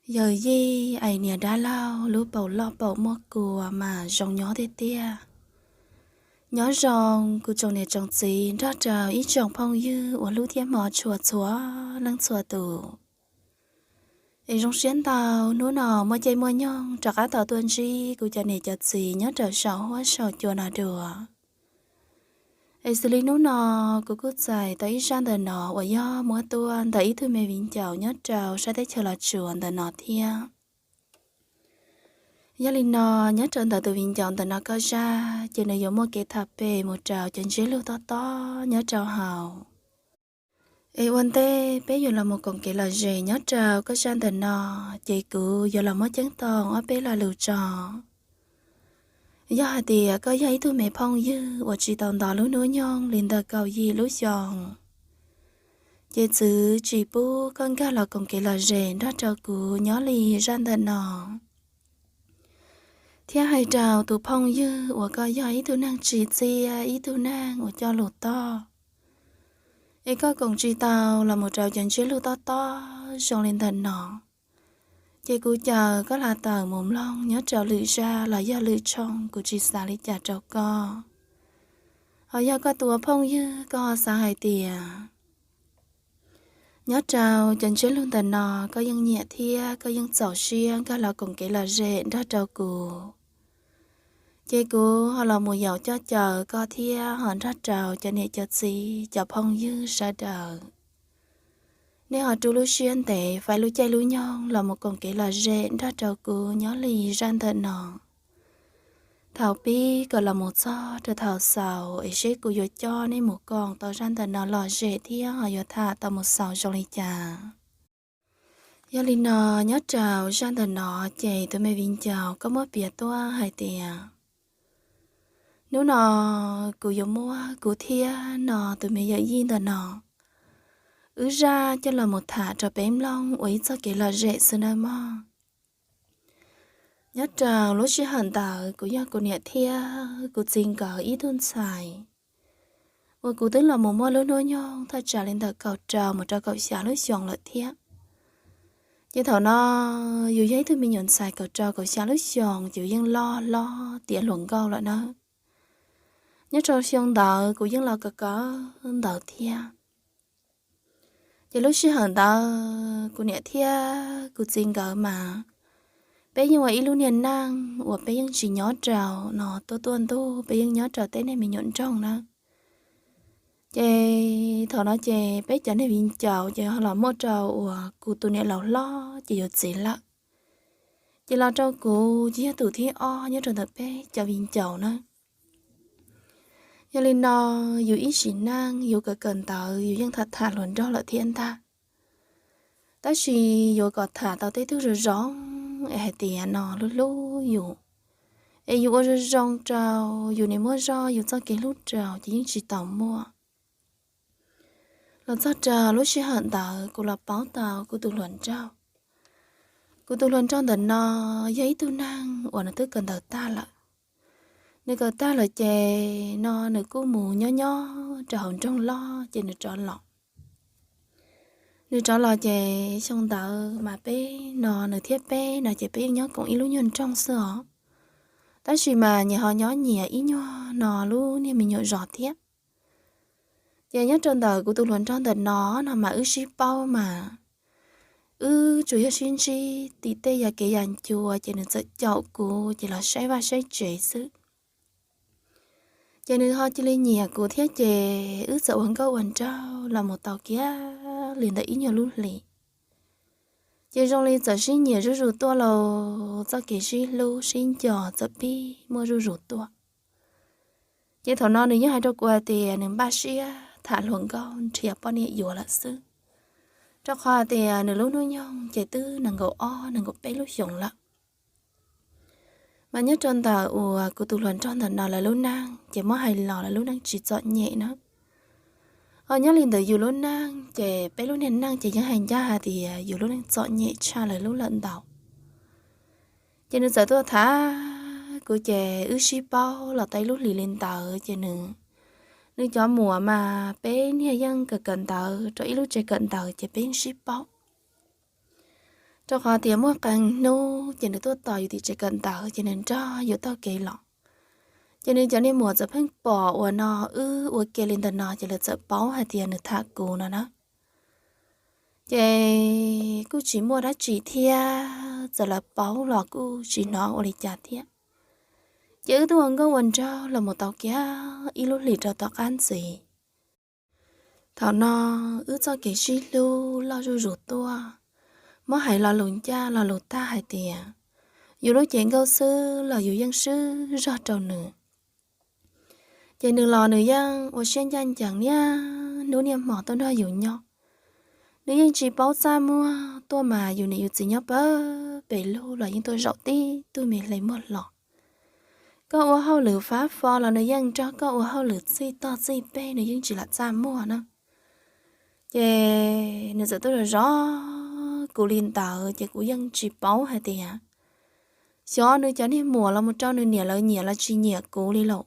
Yawm yij es niam dab laug lub paum loj paum muaj kua mas zoo nyob tiag tiag. Nyob zoo kuv tsoom niam tsoom txiv nrog rau ib tsoom phooj ywg uas hlub thiab hmov tshua txhua leej txhua tus. Es zoo siab ntau hnub no muaj caij muaj nyoog rov qab tau tuaj ntsib kuv cov niam cov txiv nyob rau saum huab saum cua no dua. Es xws li hnub no kuv kuj txais tau ib zaj ntawm no uas yog muab tuaj ntawm ib tug me viv ncaus nyob rau sab teb chaws Los Tsuas ntawm no thiab. Yog li no, nyob rau ntawm tus viv ncaus ntawm no koj zaj ces nws yuav muaj kev tham pem mus rau cov ntsiab lus tob tob nyob rau hauv. Es ua ntej peb yuav los mus koom kev lom zem nyob rau koj zaj ntawm no, ces kuv yuav los muab ceeb toom ob peb lo lus tso. Yog hais tias koj yog ib tug me phooj ywg uas tsis tau nto lub hnub nyoog li ntawm kaum yim lub xyoos, ces txwv tsis pub koj nkag los koom kev lom zem nrog rau kuv nyob li zaj ntawm no. Thiab hais rau tus phooj ywg uas koj yog ib tug neeg tsim txiaj, ib tug neeg uas coj lus toj, es koj koom tsis tau los mus rau cov ntsiab lus tob tob zoo li ntawm no, ces kuv caw koj los tawm mus mloog nyob rau lwm zaj los yog lwm tshooj, kuv tsis xav li cas rau koj. Ho yog koj tus ua phooj ywg koj xav hais tias nyob rau cov ntsiab lus ntawm no koj yeej nyiam thiab koj yeej txaus siab nkag los koom kev lom zem nrog rau kuv, ces kuv ho los mus yaum coj caw koj thiab ho nrog rau cov niam cov txiv cov phooj ywg sawv daws, nej ho rub lub siab ntev faib lub caij lub nyoog los mus koom kev lom zem nrog rau kuv nyob li zaj ntawm no. Thaum pib kom los mus txog rau thaum xaus es seb kuv yuav coj nej mus koom tau zaj ntawm no lom zem thiab ho yuav tham tau mus xaus zoo li cas. Yog li no, nyob rau zaj ntawm no ces tus me viv ncaus koj muab piav tuaj hais tias, hnub no kuv yuav muab kuv thiab no tus me yawm yij ntawm no wb zaj coj los mus tham rau peb mloog ua ib txoj kev lom zem xwb nawb mog. Nyob rau lub sij hawm ntawd kuv yog kuv niam thiab kuv txiv nkawd ib tug ntxhais uas kuv twb los mus muaj lub hnub nyoog thaj tsam li ntawm kaum rau mus rau kaum xya lub xyoos lawm thiab. Ces thaum no yus yog ib tug me nyuam ntxhais kaum rau kaum xya lub xyoos ces yus yeej loj hlob tiav hluas nkauj lawm nawb. Nyob rau xyoo ntawd kuv yeej los kawm kawm ntawv thiab. Ces lub sij hawm ntawd kuv niam thiab kuv txiv nkawd mas peb yeej ua ib lub niag neej uas peb yeej tsis nyob rau no tuaj tuaj ntuj, peb yeej nyob rau teb neeg me nyuam nroog na. Ces thaum no ces peb cov neeg viv ncaus ces ho los muaj rau uas kuv tus niam laus hlob ces yuav txiv lawm. Ces los rau kuv ces yog tus thib ob nyob rau ntawm peb cov viv ncaus na. Yog li no, yus ib sim neej yus kawm kawm ntawv yus yeej tham tham hluas nraug lawm thiab ntag. Tab sis yuav kom tham tau tej tug zoo zoo es hais tias no hlub hlub yus, es yus ua zoo zoo rau yus, nws muaj zog yus txoj kev hlub rau ces yeej tsis tau muaj. Los txog rau lub sij hawm ntawd kuv los paub tau kuv tus hluas nraug. Kuv tus hluas nraug ntawm no yog ib tug neeg uas nws twb kawm ntawv tag lawm. Nws kawm tag lawm ces no nws kuj mus nyob nyob rau hauv nroog loj ces nws rov los. Nws rov los ces xyoo ntawd mas peb no nws thiab peb no ces peb yeej nyob koom ib lub nyuag nroog xwb os. Tab sis mas nyias ho nyob nyias ib nyuag no lub niag me nyuam zos thiab. Ces nyob rau ntawm kuv tus hluas nraug ntawm no no mas wb sib paub mas wb tsuas yog sib ntsib tim tej yam kev yam ncua ces nws txawm caum kuv ces los saib vaj saib tsev xwb. Ces nws ho cia li nyiam kuv thiab ces wb txawm ua nkauj ua nraug los mus tau kiag li ntawm ib nyuag lub hlis. Ces zoo li txawm sib nyiam zuj zus tuaj los txoj kev sib hlub sib nco txawm pib muaj zuj zus tuaj. Ces thaum no nws yeej hais rau kuv hais tias nws npaj siab tham hluas nkauj nrhiav poj niam yuav lawm xwb, rau qhov hais tias nws lub hnub nyoog ces twb nees nkaum ob nees nkaum peb lub xyoos lawm. Mas nyob rau ntawm uas kuv tus hluas nraug ntawm no lawv lub neej ces muab hais los lawv lub neej tsis txom nyem na. Ho nyob li ntawm yus lub neej ces peb lub niag neej ces yeej hais ncaj hais tias yus lub neej txom nyem tshaj lawv lub lawm ntau. Ces nws txawm tuaj tham kuv ces wb sib paub los tau ib lub hlis li ntawd ces nws, nws cov muam mas peb niag yeej kawm kawm ntawv rau ib lub tsev kawm ntawv ces peb yeej sib paub. Rau qhov tias muaj qee hnub ces nws tuaj tos yus tim tsev kawm ntawv ces nws nrog yus taug kev los. Ces nws cov niag muam txawm pheej pom uas no wb ua ke li ntawm no ces lawv txawm paub hais tias nws tham kuv no na. Ces kuj tsis muaj dab tsi thiab, txawm lawv paub los kuj tsis hnov ua li cas thiab. Ces wb twb ua nkauj ua nraug los mus tau kiag ib lub hlis rau tom qab ntxiv. Thaum no wb txoj kev sib hlub loj zuj zus tuaj, muab hais lo lus ncaj lo lus tag hais tias yus lub cev nkauj xwb los yus yeej swb zog rau nws. Ces nws los nws yeej ua siab ncaj ncees niaj hnub niaj hmo tuaj nrog yus nyob. Nws yeej tsis paub txaj muag, tuaj mas yus niam yus txiv nyob pawg pes lug los yeej tuaj zaum tib tug me hle muag hlo. Koj ua hauj lwm fab fo los nws yeej nrog koj ua hauj lwm txij toj txij peg, nws yeej tsis lam txaj muag na. Ces nws txawm tuaj zov zov kuv li ntawd ces kuv yeej tsis paub hais tias xyov nws cov niag muam los mus rau nws niam lawv nyiam los tsis nyiam kuv li lauj.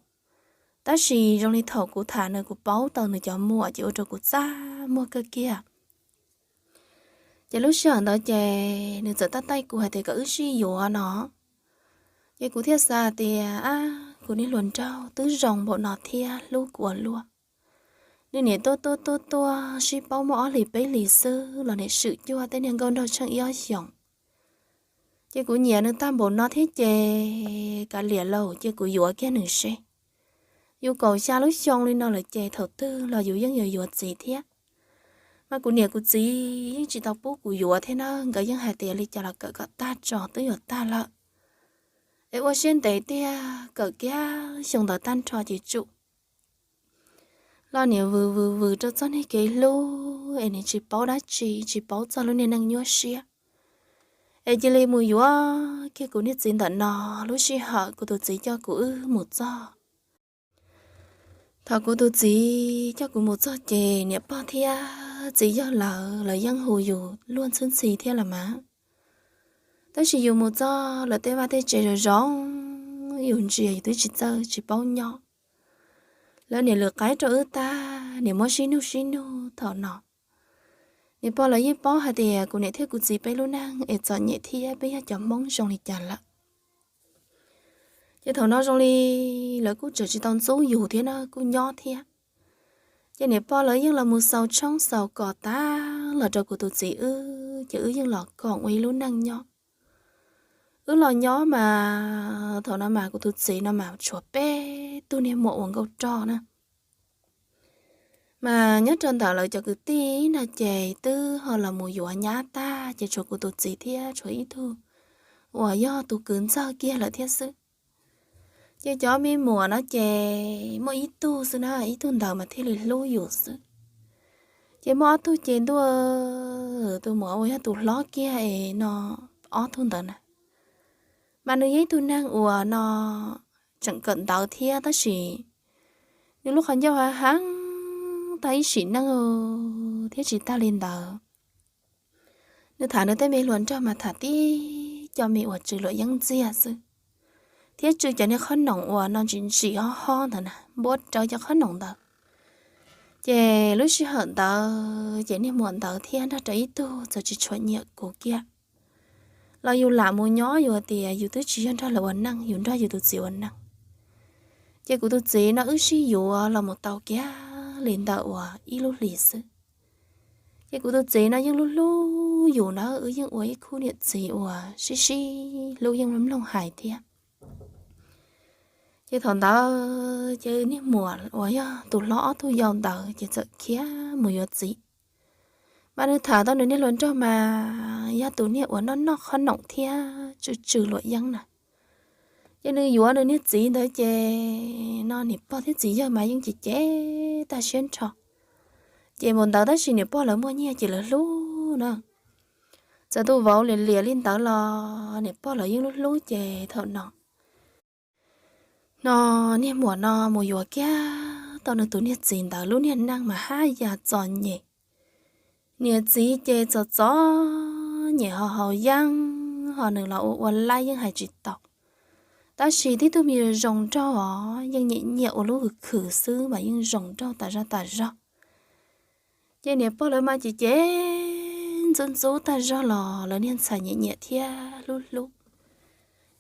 Tab sis zoo li thaum kuv tham nws kuv paub tau nws cov muam ces ua rau kuv txaj muag kawg kiag. Ces lub sij hawm ntawd ces nws txawm taij taij kuv hais tias kom wb sib yuav no. Ces kuv thiaj xav tias, ab, kuv niag hluas nraug twb zoo npaum no thiab hlub kuv ua luaj. Nws niam tuaj tuaj tuaj tuaj sib paub muaj ob hlis peb hlis xwb los niam swm cuag tej niag nkauj nraug tsheej ib ob xyoos. Ces kuv nyiam nws tag npaum no thiab ces kav liam lauj, ces kuv yuav kiag nws seb. Yus kaum xya lub xyoo li no lawm ces thaum twg los yus yeej yuav yuav txiv thiab. Mas kuv niam kuv txiv yeej tsis tau pub kuv yuav thiab na, nkawd yeej hais tias li cas los kawm kom tag tso twb yuav tag lawm. Es ua siab ntev tiag, kawm kiag xyoo ntawd tag nrho ces tsum los niam vwm vwm vwm rau txoj niag kev hlub es niam tsis paub dab tsi, tsis paub txog lub niag neej nyuaj siab. Es cia li mus yuav kiag kuv niag txiv ntawm no. Lub sij hawm kuv tus txiv coj kuv wb mus txog. Thaum kuv tus txiv coj kuv mus txog ces niam pog thiab txiv yawg lawv, lawv yeej hu yus luag ntxhwb ntxhi thiab los mas. Tab sis yus mus txog lawv tej vaj tej tsev zoo zoo, yus ntsia yus twb tsis txawj tsis paub nyob. Lawv niam lwm qaib rau wb tag, niam muab sib nug sib nug thaum no. Niam pog lawv yeej paub hais tias kuv niam thiab kuv txiv peb lub neej es txom nyem thiab peb yog cov Hmoob zoo li cas lawm. Ces thaum no zoo li lawv kuj tseem tsis tau ntxub yus thiab na, kuj nyob thiab. Ces niam pog lawv yeej los mus xaus tshoob xaus kos tag los rau kuv tus txiv wb, ces wb yeej los koom ua ib lub neej nyob. Wb los nyob mas thaum no mas kuv tus txiv no mas tshuav peb tug niag muam ua nkauj roj na. Mas nyob rau ntawm lawv cov kwv tij no ces twb ho los mus yuav nyab tag, ces tshuav kuv tus txiv thiab tshuav ib tug uas yog tus kwv ntxawg kiag lawm thiab xwb. Ces cov me muam no ces muaj ib tug xwb na, ib tug ntawd mas thiaj li hlub yus xwb. Ces muaj ob tug ces ntuj, tus muam uas yog tus hlob kiag es no, ob tug ntawd na, mas nws yog ib tug neeg uas no tseem kawm ntawv thiab tab sis nws lub qhov ncauj hav heev tag ib sim neej thiab tsis tag li ntawd. Nws tham nws tej me hluas nraug mas tham tib co me uas tsw luam yeeb ntxiag xwb, thiab tsw cov niag qhob noom uas no ntsim ntsim hob hob ntawd na, npuab rawv cov qhob noom ntawd. Ces lub sij hawm ntawd ces niag muam ntawd thiab nrog rau ib tug txawm tsis tshua nyiam kuv kiag. Los yus lam mus nyob yus tias yus twb tsis yog nrog lawv ua neej, yus nrog yus tus txiv ua neej. Ces kuv tus txiv no wb sib yuav los mus tau kiag li ntawm uas ib lub hlis xwb. Ces kuv tus txiv no yeej hlub hlub yus na, wb yeej ua ib khub niam txiv uas sib sib hlub yeej mloog hais thiab. Ces thaum ntawd ces niag muam uas yog tus hlob ob tug yau ntawd ces txawm khiav mus yuav txiv. Mas nws tham tau nws niag hluas nraug mas yog tus niag uas noj noj qhob noom thiab tsw tsw luam yeeb na. Ces nws yuav nws niag txiv ntawd ces no niam pog thiab txiv yawg mas yeej cem cem tag siab nrho. Ces mus ntawd tab sis niam pog lawv muaj nyiaj ces lawv hlub na. Txawm tus vauv liam liam li ntawd los niam pog lawv yeej hlub hlub ces thaum no no niag muam no mus yuav kiag tau nws tus niag txiv ntawd, lub niag neej mas haj yam txom nyem. Niam txiv ces txom txom nyem ho haus yeeb, ho nws los ua ua laib yeej hais tsis tau. Tab sis tib tug me zoo nraug os, yeej nyiam nyiam ua lub khwv khwv xwb mas yeej zoo nraug tas zog tas zog. Ces niam pog lawv mas cem cem ntxub ntxub tag zog los lawv niag ntxhais nyiam nyiam thiab hlub hlub.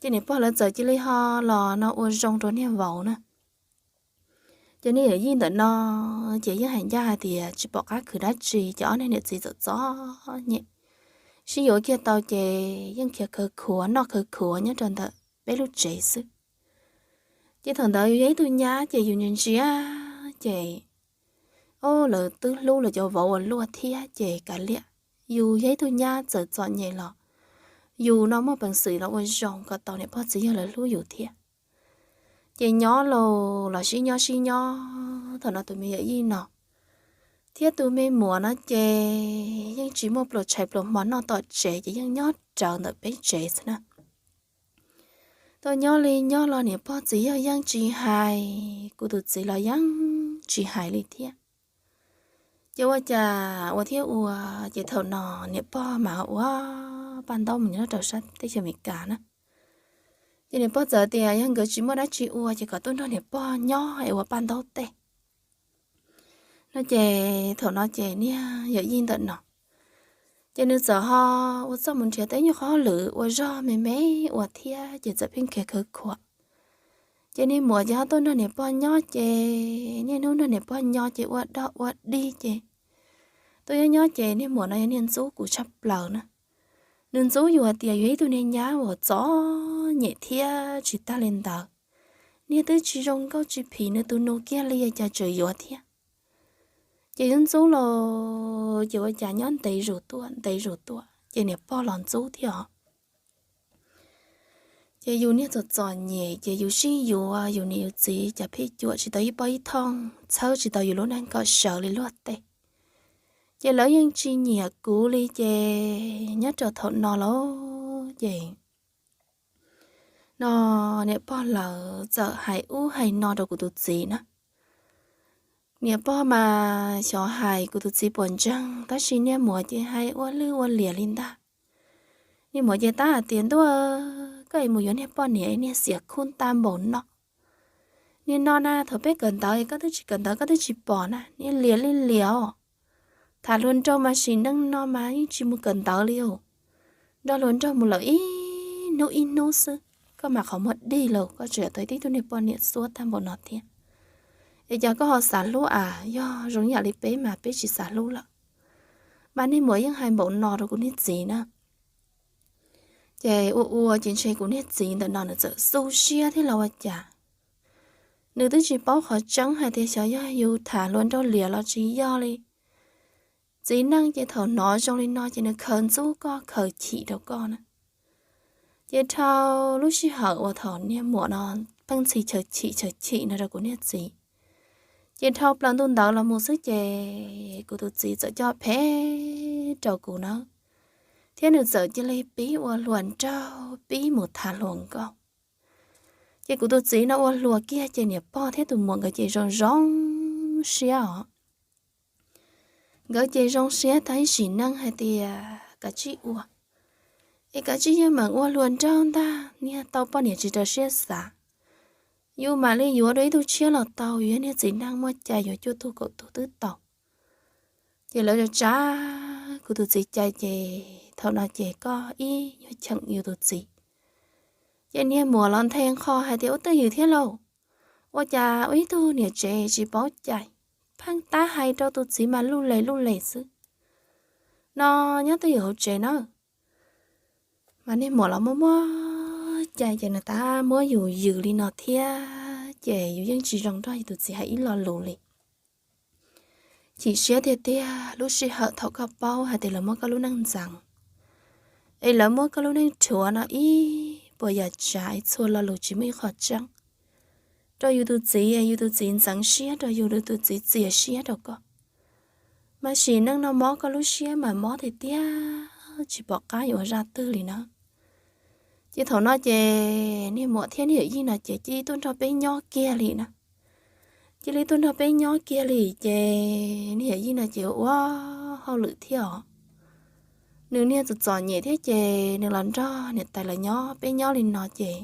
Ces niam pog lawv txawm cia li ho los no ua zoo rau niag vauv na. Ces niag yawm yij ntawm no ces yeej hais ncaj hais tias tsis pom qab khwv dab tsi, ces ob niag niam txiv txom txom nyem, sib yuav kiag tau ces yeej khiav khawv khuav noj khawv khuav nyob rau ntawm peb lub tsev xwb. Ces thaum ntawd yus yog ib tug nyab ces yus ntsia ntsia ces, o, lawv twb hlub lawv cov vauv ua luaj thiab ces kav liam, yus yog ib tug nyab txawm txom nyem los yus no muaj peev xwm los ua zoo kom tau niam pog txiv yawg lawv hlub yus thiab. Ces nyob los los sib nyob sib nyob, thaum no tus me yawm yij no thiab tus me muam no ces yeej tsis muaj pluas tshais pluas hmo noj tom tsev ces yeej nyob rawv ntawm peb tsev xwb na. Tau nyob li nyob los niam pog txiv yawg yeej tsis hais, kuv tus txiv los yeej tsis hais li thiab. Ces ua cas ua thiab ua, ces thaum no niam pog mas ua paj ntaub mus nyob rau sab teb chaws Amelikas na. Ces niam pog txawm tias yog nkawd tsis muaj dab tsi ua ces kom tuaj nrog niam pog nyob es ua paj ntaub tej no. Ces thaum no ces niag yawm yij ntawm no ces nws txawm ho ua txuj mus nrhiav tej nyuag qhov hauj lwm ua zog me me ua thiab ces txawm pheej khiav khawv khuav. Ces niag muam ces ho tuaj nrog niam pog nyob ces niaj hnub nrog niam pog nyob ces ua dog ua dig ces tuaj nyob nyob ces niag muam no yog niag ntxub kuv tshaj plaws na. Nws ntxub yus hais tias yus ib tug niag nyab uas txom nyem thiab tsis tag li ntawd, niag twb tsis zoo nkauj tsis phim nws tus nus kiag li cas tseem yuav thiab. Ces yus ntxub los ces ua cas nyob ntev zus tuaj ntev zus tuaj ces niam pog los ntxub thiab os. Ces yus niag txom txom nyem ces yus sib yuav, yus niam yus txiv cas pheej cuam tsis tau ib pob ib thooj, txhawb tsis tau yus lub neej kom sawv li luag tej. Ces lawv yeej tsis nyiam kuv li ces nyob rau thaum no lauj ces no niam pog lawv txawm hais ub hais no rau kuv tus txiv na. Niam pog mas xyov hais kuv tus txiv puas ntseeg, tab sis niag muam ces hais ua lwj ua liam li ntag. Niag muam ces tab hais tias ntuj, koj es mus yuav niag poj niam es niag xiam khub tag npaum no. Niag no na thaum peb kawm ntawv es koj twb tsis kawm ntawv koj twb tsis pom na, niag liam li liam os. Tham hluas nraug mas sim neej no mas yeej tsis mus kawm ntawv li os. Nrog hluas nraug mus lawm ib hnub ib hnub xwb, koj mas qhov muag dig lawm koj tseem tau tib tug niag poj niam xuab tag npaum no thiab. Es cas koj ho xav hlub as, yog zoo yam li peb mas peb tsis xav hlub lawm. Mas niag muam yeej hais npaum no rau kuv niag txiv na. Ces ua ua ces ntshe kuv niag txiv ntawm no nws txawm xu siab thiab los ua cas. Nws twb tsis paub qhov tseeb hais tias xyov yog yus tham hluas nraug liam los tsis yog li. Txiv neej ces thaum hnov zoo li no ces nws khaws ntxub koj khaws chim rau koj na. Ces dhau lub sij hawm uas thaum niag muam no pheej ntxhi chaw chim chaw chim no rau kuv niag txiv, ces dhau plaws ntuj ntawd los mus xwb ces kuv tus txiv txawm coj phem rau kuv na, thiab nws txawm cia li pib ua hluas nraug pib mus tham hluas nkauj. Ces kuv tus txiv no ua hluas kiag ces niam pog thiab tus muam nkawd ces zoo zoo siab os. Nkawd ces zoo siab tag ib sim neej hais tias kav tsij ua, es kav tsij yeej meem ua hluas nraug ntag, niag tau poj niam tsis raws siab xav. Yus mam li yuav dua ib tug tshiab los tau, yus yog niag txiv neej muaj cai yuav cuaj tug kaum tug twb tau. Ces lawv tsa kuv tus txiv cai ces thaum no ces koj ib nyuag cheem yus tus txiv. Ces niag muam los nthe nqho hais tias ua twj ywm thiab lauj, ua cas ua ib tug niam tsev tsis paub cai, pheej tab hais rau tus txiv mas luj les luj les xwb no. Nyob twj ywm hauv tsev na, mas niag muam los muaj muaj cai ces nws tab muab yus ywm li no thiab ces yus yeej tsis zoo nrog yus tus txiv hais ib lo lus li. Chim siab tiag tiag lub sij hawm thaum koj paub hais tias lawv muab koj lub neej ntxeev, es lawv muab koj lub neej rhuav no ib puas yam tsav es txhua lo lus tsis muaj ib qho tseeb rau yus tus txiv, yus tus txiv ntxeev siab rau yus, yus tus txiv txias siab rau koj. Mas sim neej no mob koj lub siab mas mob tiag tiag tsis pom qab yuav ua zaj twg li na. Ces thaum no ces niag muam thiab niag yawm yij no ces cia li tuaj nrog peb nyob kiag li na. Cia li tuaj nrog peb nyob kiag li ces niag yawm yij no ces ua hauj lwm thiab os. Nws niag txom txom nyem thiab ces nws los nrog niam tais lawv nyob, peb nyob li no ces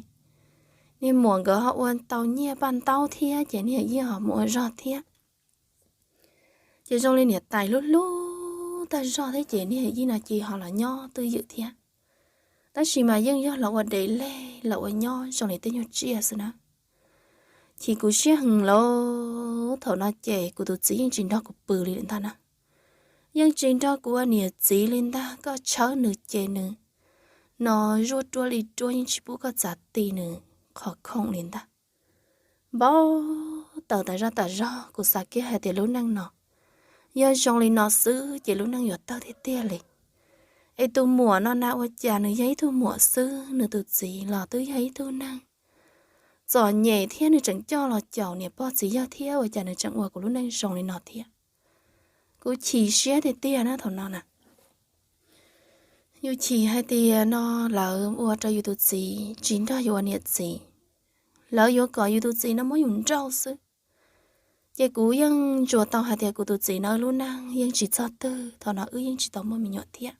niag muam nkawd ho ua tau nyiaj paj ntaub thiab ces niag yawm yij ho mus ua zog thiab. Ces zoo li niam tais hlub hlub tag zog thiab ces niag yij no ces ho los nyob twj ywm thiab. Tab sis mas yeej yog los ua dev lej los ua nyob zoo li tej nyuag tsiaj xwb na. Chim kuv siab heev lauj, thaum no ces kuv tus txiv yeej tsis nrog kuv pw li ntag na. Yeej tsis nrog kuv ua niam txiv li ntag, koj tshawb nws ces nws no zuaj ruaj li ruaj, yeej tsis pub koj txav ti nws qhov khoom li ntag. Npau taws tas zog tas zog, kuv xav kiag hais tias lub neej no yog zoo li no xwb ces lub neej yuav tawg tiag tiag li. Es tus muam no na ua cas nws yog ib tug muam xwb, nws tus txiv los twb yog ib tug neeg txom nyem thiab nws tseem coj los caum niam pog txiv yawg thiab ua cas nws tseem ua kuv lub neej zoo li no thiab. Kuv chim siab tiag tiag na thaum no na. Yus chim hais tias no lawv ua rau yus tus txiv tsis nrog yus ua niam txiv, lawv yuav kom yus tus txiv no muab yus nrauj xwb. Ces kuv yeej ntsuas tau hais tias kuv tus txiv no lub neej yeej tsis txog twg, thaum no wb yeej tsis tau muaj me nyuam thiab.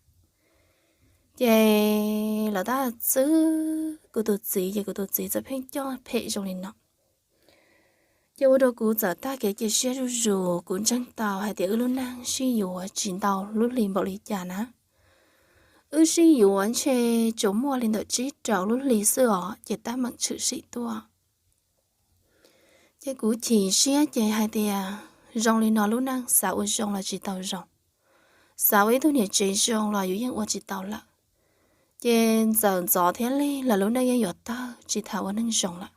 Ces lawv tab txwb kuv tus txiv ces kuv tus txiv txawm pheej coj phem zoo li no. Ces ua rau kuv txawm tag kev cia siab zuj zus, kuv ntseeg tau hais tias wb lub neej sib yuav tsis ntau lub hli npaum li cas na. Wb sib yuav ntshe tsuas muaj li ntawm tsib rau lub hli xwb os ces tab meem tshwm sim tuaj. Ces kuv chim siab ces hais tias zoo li no lub neej xav ua zoo los tsis tau zoo, xav ua ib tug niam tsev zoo los yus yeej ua tsis tau lawm. Ces ntxawm ntxov thiab li los lub neej yeej yuav tawg tsis tham ua neeg zoo lawm.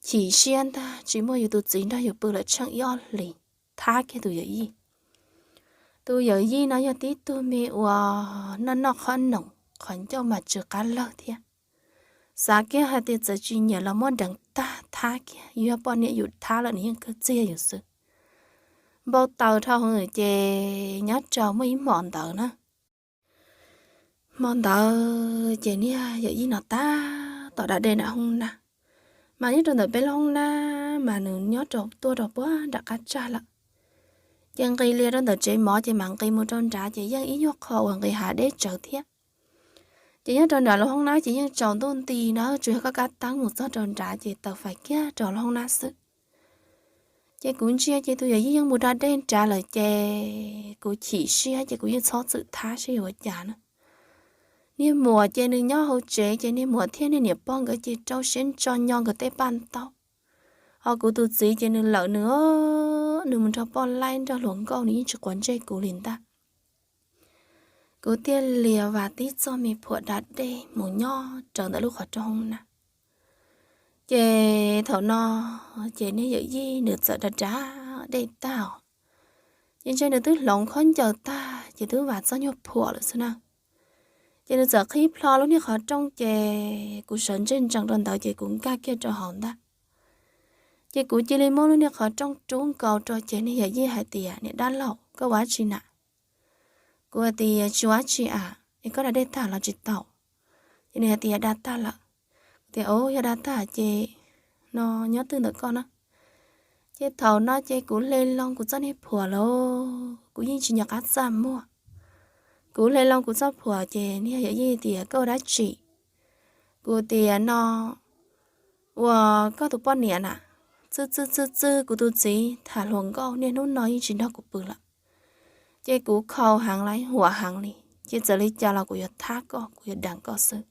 Chim siab ntag, tsis muaj yus tus txiv nrog yus pw lawm tsheej ib ob hlis, thab kiag tus yawm yij. Tus yawm yij no yog tib tug me uas noj noj qhob noom, qhov ncauj mas tsw qab lawg thiab. Xav kiag hais tias txawm tsis nyiam los muab deev tag thab kiag, yus yog poj niam yus thab lawm nws yeej kawg txiag yus xwb. Npau taws dhau hwv ces nyob rau muaj ib hmos ntawd na. Hmo ntawd ces niag yawm yij no tab tom da dej nram hoob nab, mas nyob rau ntawm peb lub hoob nab mas nws nyob rau tuaj rau puag nram qab tsag lawm. Ces nqis lias rau ntawm tsev mov ces mam nqis mus rau nrad ces yeej ib nyuag qho uas nqis hav deb tsawv thiab. Ces nyob rau nram lub hoob nab ces yeej tsaus ntuj nti na, tsuas yog koj kab teeb mus txog rau nrad ces taws fais kiag rau lub hoob nab xwb. Ces kuv ntsia ces tus yawm yij yeej mus da dej nrad lawm ces kuv chim siab ces kuv yeej txhob txwm thab seb yuav ua cas na. Niag muam ces nws nyob hauv tsev ces niag muam thiab niag niam pog nkawd ces rau siab ntso nyo nkawd tej paj ntaub. Ho kuv tus txiv ces nws lawm nws, nws mus nrog poj laib nrog hluas nkauj, nws yeej tsis quav ntsej kuv li ntag. Kuv thiaj li vam tib txoj me phuam da dej mus nyob raws ntawm lub qhov rooj hoob nab. Ces thaum no ces niag yawm yij nws txawm da da dej tag os, ces ntshe nws twb hloov khaub ncaws tag ces twb vam txoj nyuag phuam lawm xwb na. Ces nws txawm qhib plho lub niag qhov rooj ces kuv sawv ntsej ntsees rau ntawd ces kuv nkag kiag rau hauv ntag. Ces kuv cia li muab lub niag qhov rooj rub nkaus rau ces niag yawm yij hais tias, niam dab laug, koj ua dab tsi na? Kuv hais tias, tsis ua dab tsi a, es koj da dej tag los tsis tau? Ces nws hais tias da tag lawm. Kuv tias, o, yog da tag ces no nyob twj ntawm koj na. Ces thaum no ces kuv hle loo kuv txoj niag phuam lauj, kuv yeej tsis nco qab txaj muag. Kuv hle loo kuv txoj phuam ces niag yawm yij tias, koj ua dab tsi? Kuv tias, no ua koj tus poj niam na, txwj txwj txwj txwj kuv tus txiv tham hluas nkauj, niaj hnub no yeej tsis nrog kuv pw lawm. Ces kuv khaus heev lawm, huam heev li, ces txawm li cas los kuv yuav thab koj, kuv yuav deev koj xwb.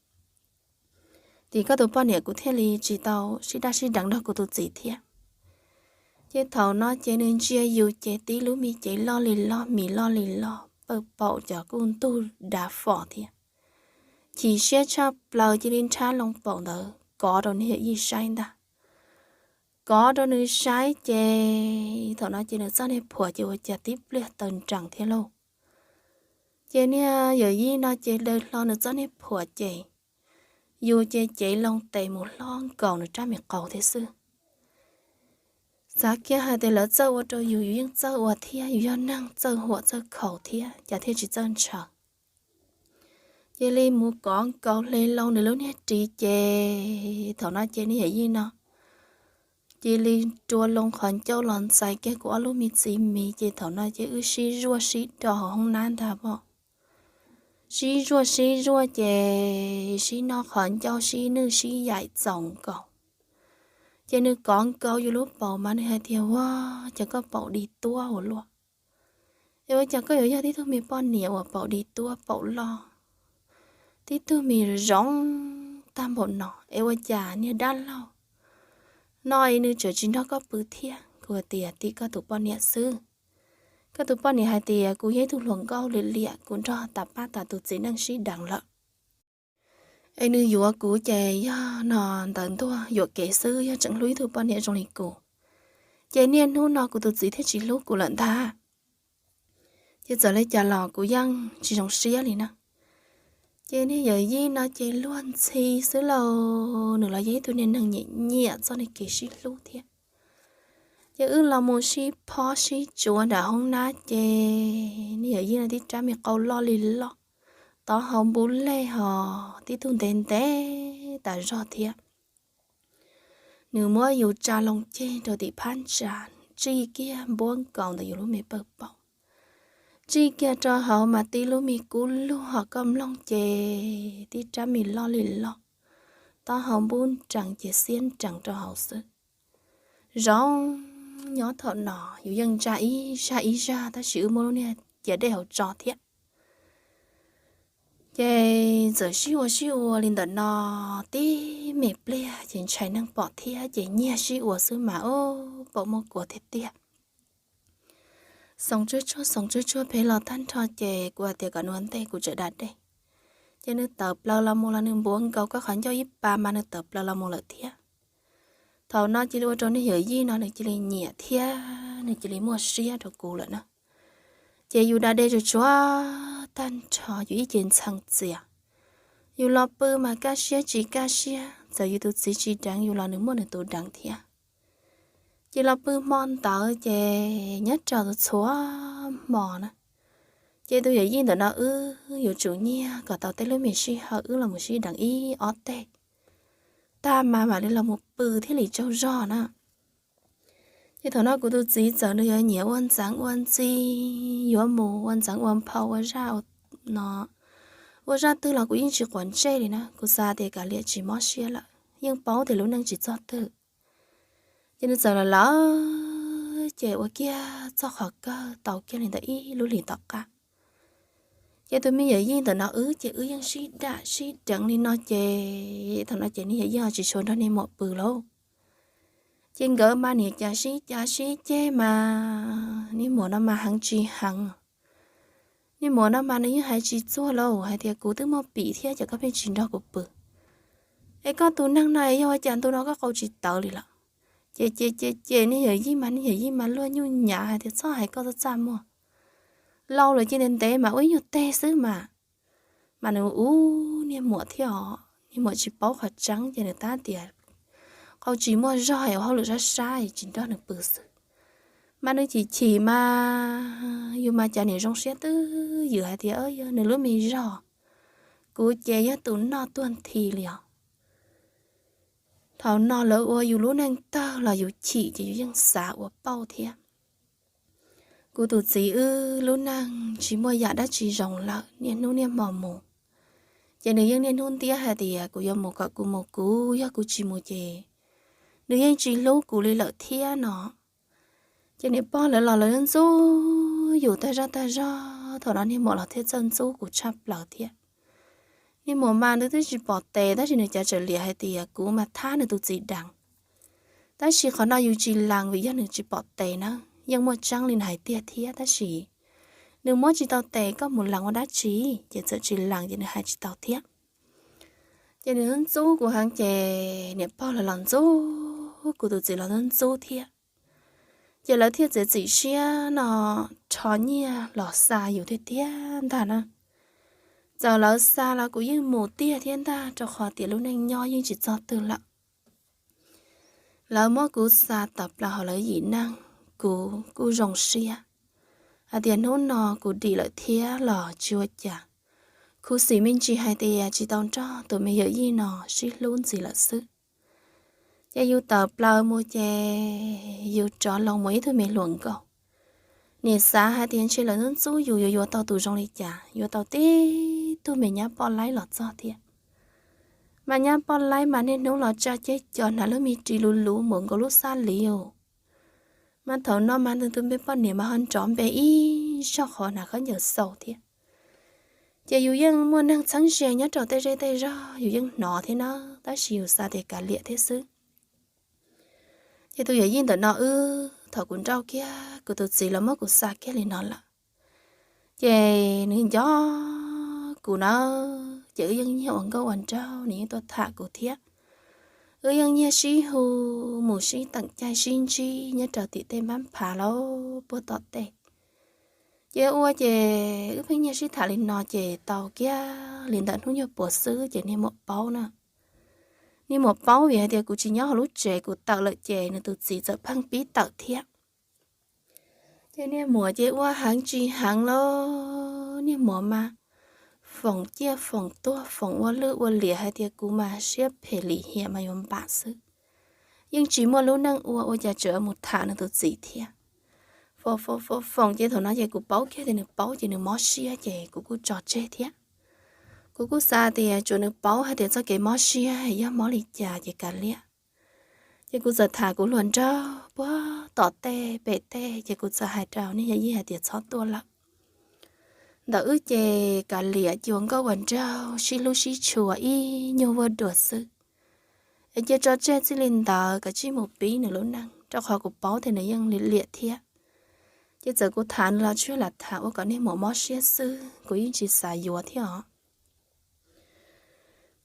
Ces koj tus poj niam kuv thiaj li tsis tau sib daj sib deev nrog kuv tus txiv thiab. Ces thaum no ces nws ntsia yus ces tib lub me cev loj li loj, mis loj li loj, pawg paum cov kuj ntug dav fom thiab. Chim siab tshaj plaws cia li nrhab loo paum ntawd kov rau niag yawm yij saib ntag. Kov rau nws saib ces thaum no ces nws txoj niag phuam ces ua cas tib pliag taw nrees thiab lauj. Ces niag yawm yij no ces daws hlo nws txoj niag phuam ces yus ces cev loo tes mus hlob nkaus nws rab me qau thiab xwb. Xav kiag hais tias lawv txawj ua rau yus, yus yeej txawj ua thiab, yus yog neeg txawj huam txawj khaus thiab, cas thiaj tsis txawj ntshaw. Cia li mus kov nkaus hle loo nws lub niag ris ces thaum no ces niag yawm yij no cia li rua loo qhov ncauj los ntxais kiag kuv ob lub me txiv mis ces thaum no ces wb sib zuaj sib do hauv hoob nab ntag pom. Sib zuaj sib zuaj ces sib noj qhov ncauj sib nwj sib yaim txaus nkaus. Ces nws kov nkaus yus lub paum mas nws hais tias, ua, cas koj paum di tuab ua luaj. Es ua cas koj yuav yog tib tug me poj niam uas paum di tuab paum loj, tib tug me zoo tag npaum no, es ua cas niag dab laug no es nws tseem tsis nrog koj pw thiab? Kuv hais tias, tim koj tus poj niam xwb. Koj tus poj niam hais tias kuv yog ib tug hluas nkauj liam liam, kuv nrog tas pab tas tus txiv neej sib deev lawm. Es nws yuav kuv ces yog no ntawd ntuag yuam kev xwb, yog tseem hlub ib tug poj niam zoo li kuv, ces niaj hnub no kuv tus txiv thiaj tsis hlub kuv lawm ntag. Ces txawm li cas los kuv yeej tsis zoo siab li na. Ces niag yawm yij no ces luag ntxhi xwb lauj, nws los yog ib tug niag neeg nyiam nyiam txoj niag kev sib hlub thiab. Ces wb los mus sib phob sib tsuav nram hoob nab, ces niag yawm yij no tib rab me qau loj li loj, taub hau npub lej hos tib tug ntev ntev tas zog thiab. Nws muab yus tsa loo ceg rau tim phab ntsa, tsij kiag npuab nkaus ntawm yus lub me pawg paum, tsij kiag rau hauv mas tib lub me kub lug hos koj mloog ces tib rab me loj li loj, taub hau npub nrees ces xiab nrees rau hauv xwb. Zoo, nyob thaum no yus yeej ntsa ib zaj ib zaj, tab sis wb muab lub niag ciav dej hauv tso thiab. Ces txawm sib ua sib ua li ntawm no tib me pliag ces ntshai neeg pom thiab ces nyiag sib ua xwb mas ub, paum muaj kuav tiag tiag. Xoom tsuag tsuag xoom tsuag tsuag pem los tag nrho ces kuv hais tias kom nws ua ntej kuv tseem da dej. Ces nws tawm plaws los mus los nws npuav nkaus koj qhov ncauj ib pas mas nws tawm plaws los mus lawm thiab. Thaum no cia li ua rau niag yawm yij no nws cia li nyiam thiab nws cia li muaj siab rau kuv lawm na. Ces yus da dej tsuag tsuag tag nrho yus ib ce ntxhee txias, yus los pw mas kaj siab tsis kaj siab, txawm yus tus txiv tsis deev yus los nws muaj nws tus deev thiab. Ces los pw hmo ntawd ces nyob rau txhua hmo na, ces tus yawm yij ntawm no wb yuav tsum nyiag kom tau tej lub me sij hawm wb los mus sib deev ib ob teg tag mas mam li los mus pw thiaj li tsaug zog na. Ces thaum no kuv tus txiv txawm nws yuav nyiam ua ntxeev ua ntxi, yuav mus ua ntxeev ua nphau ua zaj no, ua zaj twg los kuv yeej tsis quav ntsej li na. Kuv xav tias kav liam tsis mob siab lawm, yeej paub tias lub neej tsis txog twg. Ces nws txawm los lawm ces ua kiag txoj qhov kawg tau kiag li ntawm ib lub hlis tom qab. Ces tus me yawm yij ntawm no wb ces wb yeej sib dam sib deev li no ces thaum no ces niag yawm yij tsis tshua nrog niag muam pw lauj. Ces nkawd mas niam cav sib cav sib ceg mas niag muam no mas heev tsis heev. Niag muam no mas nws yeej hais tsis txuag lauj, hais tias kuv twb muaj pim thiab ces koj pheej tsis nrog kuv pw. Es koj tus neeg no es yog ua cas ntu no koj qau tsis tawv li lawm? Ces ces ces ces niag yawm yij mas niag yawm yij mas luag nyuj nyav hais tias txhob hais koj txaj txaj muag, laus lawm ces ntev ntev mas ua ib nyuag teg xwb mas. Mas nws ub niag muam thiab os, niag muam tsis paub qhov tseeb ces nws tab tias qau tsis muaj zog es ua hauj lwm sab sab es tsis nrog nws pw xwb. Mas nws chim chim mas yus mas cas niam zoo siab twb ywm hais tias yog nws lub me zog, kuv ces yog tus noj tuag nthi li os. Thaum no lawv ua yus lub neej tawg los yus chim ces yus yeej xav ua pauj thiab. Kuv tus txiv wb lub neej tsis muaj yam dab tsi zoo lawm niaj hnub niaj hmo mus. Ces nws yeej niaj hnub ntiab hais tias kuv yuav mus kom kuv mus, kuv yog kuv tsis mus ces nws yeej tsis hlub kuv li lawm thiab no. Ces niam pog lawv los lawv ntxub yus tag zog tag zog, thaum no niag muam los thiaj txawj ntxub kuv tshaj plaws thiab. Niag muam mas nws twb tsis pom tes tab sis nws cav tseem liam hais tias kuv mas thab nws tus txiv deev. Tab sis qhov no yus tsis lees vim yog nws tsis pom tes na, yeej muaj tseeb li nws hais tiag thiab tab sis nws muab tsis tau tes koj mus lees ua dab tsi, ces txawm tsis lees ces nws hais tsis tau thiab. Ces nws ntxub kuv heev ces niam pog lawv los ntxub, kuv tus txiv los ntxub ntxub thiab. Ces lawv thiaj txiav txim siab no rho nyiaj los xa yus tiag tiag ntag na. Txawm lawv xa los kuv yeej mus tiag thiab ntag rau qhov tias lub neej nyob yeej tsis txog twg lawm. Lawv muab kuv xa tawm plaws hauv lawv yim neeg, kuv kuj zoo siab hais tias hnub no kuv dim lawm thiab los tsis ua cas. Khuv xim me ntsis hais tias tsis tau nrog tus me yawm yij no sib hlub ntxiv lawm xwb. Ces yus tawm plaws mus ces yus rov los mus ib tug me hluas nkauj. Nim xav hais tias ntshe lawv ntxub ntxub yus yuav yuav tau tus zoo li cas, yuav tau tib tug me nyab poj laib los txog thiab. Mas nyab poj laib mas niaj hnub los tsa ceg cos hnav lub me ris luv luv npaum nkaus lub xab liv. Mas thaum no mas nws tus npe poj niam mas ho nrov npe ib zog qhov hnav khaub ncaws xaus thiab. Ces yus yeej muaj neeg txheeb ze nyob rau tej zej tej zog, yus yeej hnov thiab na, tab sis yus xav tias kav liam thiab xwb. Ces tus yawm yij ntawm no wb, thaum kuv nrauj kiag kuv tus txiv los muab kuv xa kiag li no lawm, ces nws nco kuv na, ces wb yeej nyiag ua nkauj ua nraug, nws yeej tuaj tham kuv thiab. Wb yeej nyiag sib hu mus sib teem caij sib ntsib nyob rau tim tej npab phav los puag tom tej. Ces ua ces wb pheej nyiag sib tham li no ces tau kiag li ntawm hnub nyuag puav xwb ces niag muam paub na. Niag muam paub vim hais tias kuv tsis nyob hauv lub tsev, kuv tawm lawm ces nws tus txiv txawm pheej pib tawm thiab. Ces niag muam ces ua heev tsis heev los niag muam mas foom ciaj foom tuag foom ua lwj ua liam hais tias kuv mas siab phem lim hiam mas yuav npam xwb. Yeej tsis muaj lub neej ua, ua cas tseem mus tham nws tus txiv thiab. Foom foom foom foom ces thaum no ces kuv paub kiag tias nws paub ces nws mob siab ces kuv kuj tso tseg thiab. Kuv kuj xav tias tsuas nws paub hais tias txoj kev mob siab yog mob li cas ces kav liam. Ces kuv txawm tham kuv hluas nraug puag tom tej pem tej ces kuv txawm hais rau niag yawm yij hais tias txhob tuaj lawm. Ntawm wb ces kav liam cia ua nkauj ua nraug sib hlub sib tshua ib nyuag vuag dua xwb. Es cia tso tseg txij li ntawd, kav tsij mus pib nws lub neej, rau qhov kuv paub tias nws yeej lim liam thiab. Ces txawm kuv tham nws los tsuas lam tham ua kom niag muam mob siab xwb, kuv yeej tsis xav yuav thiab os.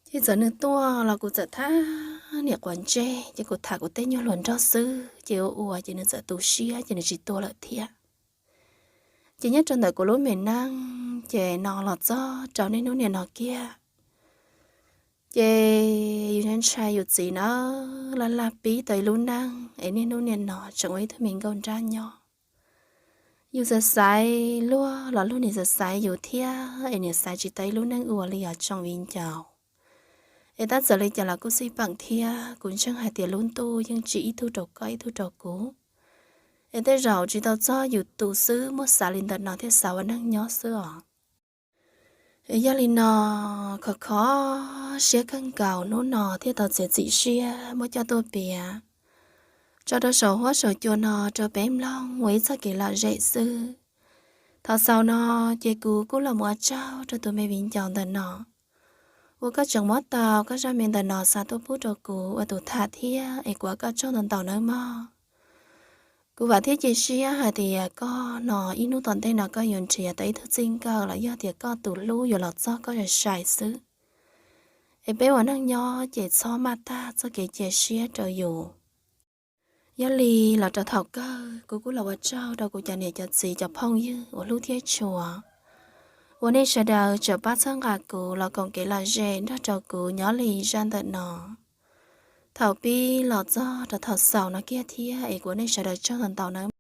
Ces txawm nws tuaj los kuv txawm thab niam quav ntsej, ces kuv tham kuv tej nyuag hluas nraug xwb, ces ua ua ces nws txawm tu siab ces nws tsis tuaj lawm thiab. Ces nyob rau ntawm kuv lub me neej ces no los txog rau niaj hnub niam no kiag. Ces yus ntshai yus txiv na, laj laj pib tau ib lub neej es niaj hnub niam no tseem ua ib tug me nkauj nrab nyob. Yus xav xaiv luag los luag niam xav xaiv yus thiab es niam xaiv tsis tau ib lub neej ua li os tsoom viv ncaus. Es tab txawm li cas los kuj xij peem thiab, kuv ntseeg hais tias lub ntuj yeej tsim ib tug rau koj ib tug rau kuv. Es tej zaum tsis tau txog yus tus xwb, muab xav li ntawm no thiaj xav ua neej nyob xwb os. Es yog li no, khov kho siab kawg nkaus hnub no thiaj tau txiav txim siab muab coj tuaj piav tso rau saum huab saum cua no rau peb mloog ua ib txoj kev lom zem xwb. Thaum xaus no ces kuv kuj los mus ua tsaug rau tus me viv ncaus ntawm no uas koj tseem muab tau koj zaj me ntawm no xa tuaj pub rau kuv ua tus tham thiab, es kuv ua koj tsaug ntau ntau nawb mog. Kuv vam thiab cia siab hais tias koj no ib hnub tom ntej no koj yuav nrhiav tau ib tug txij nkawm los yog tias koj tus hlub yuav los txog koj sai sai xwb. Es peb ua neej nyob ces txhob maj tag txoj kev cia siab rau yus. Yog li los rau thaum kawg kuv kuj los ua tsaug rau kuv cov niam cov txiv cov phooj ywg uas hlub thiab tshua, uas nej sawv daws tseem pab txhawb nqa kuv los koom kev lom zem nrog rau kuv nyob li zaj ntawm no. Thaum pib los txog rau thaum xaus no kiag thiab es kuv ua nej sawv daws tsaug ntau ntau nawb.